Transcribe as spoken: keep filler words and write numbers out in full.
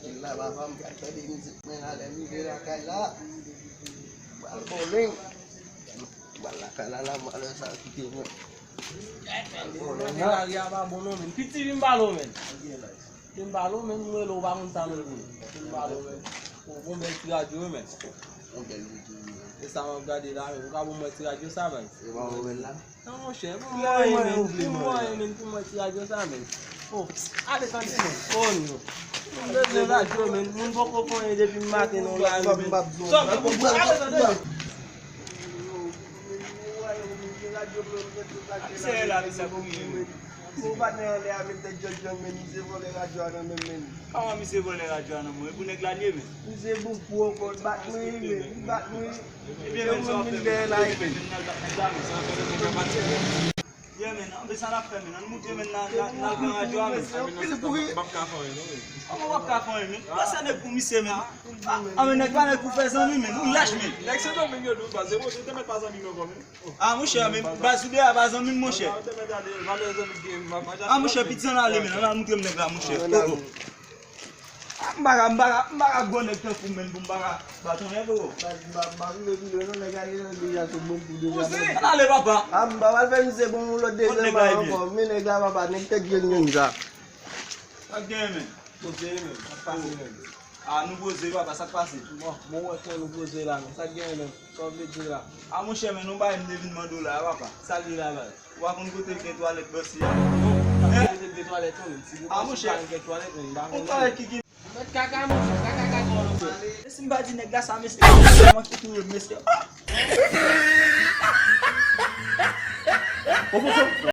Vin la, papa, m pral tande mizik mwen la, lè m rive lakay la. M pral konnen. M pral lakay la, la, m pral sa kite mwen. Konnen, non. Lari a pa bon non, men. Piti, vin pale w, men. Vin pale w, men, m rele w, pa konn sa, men, pou. Vin pale w, men. Ou gon bèl ti radyo, wi, men. Yon bèl videyo. E sa m ap gade la, men. Ou ka ban mwen ti radyo sa, men. E pa ou menm la? Non, monchè, pou mwen, men, pou mwen, men, pou mwen, ti radyo sa, men. Oh, ale tande, men. Oh, non. M bezwen radyo, men. Moun poko konyen depi maten, non, la, men. Sòm, ale tande. Seyè la, li sa pou mwen, men. Bon, patnè anlè a, men, tèt jòjòn, men. Misye vòlè radyo a nan men m, men. Kòman misye vòlè radyo a nan men w? E pou nèg la l ye, men. Misye bon pwofò, bat mwen, men. Li bat mwen. Ebyen, men, sa w ap fè, men. Ebyen, men, anbe sa n ap fè, men. Ann moute, men, nan, nan, nan gran radyo a, men. Anbe nan sa, m ap ka fè anyen, non, men. Kòman w ap ka fè anyen, men? Pase nèg pou misye, men. A, men, nèg pa nèg pou fè zanmi, men. Ou lach, men. Nèg Sendomeng yo di w, baz, se bon, se te mèt pa zanmi m ankò, men. A, monchè, men, baz, ou deja pa zanmi m, monchè. Te mèt ale, valè zanmi gen, m ap A, monchè, piti, ann ale, men. Ann al moutre m nèg la, monchè. Oh, oh. A, m pa ka, m pa ka, m pa ka gwo nèg tankou w, men, pou m pa ka batonnen, bro. M pa, m pa, m pa vle vle, non, nèg la deja sou bon pou deja, men. Ann ale, papa. A, m pa pral fè misye bon yon lòt dezyèm ankò. Men nèg la, papa, nèg tèt jèn jèn sa. Sa k genyen, men? Poze, men. Sa k pase, men? A, nou poze, papa, sa k pase? Bon, bon, wè, nou poze la, men. Sa k genyen, men? Sa w vle di la? A, monchè, men, nou bay m te vin mande w la, papa. Sa l ye la, baz? Ou pa konn kote l gen twalèt bòs li a? Hein? Kote l gen twalèt, non, men. Si A, monchè. Gen twalèt, men, m pa konnen. Yon twalèt ki gen Mèt kaka, monchè, kaka, kaka, kaka. E si m pa di nèg la sa, mesye, kòman ki touye m, mesye? Ah!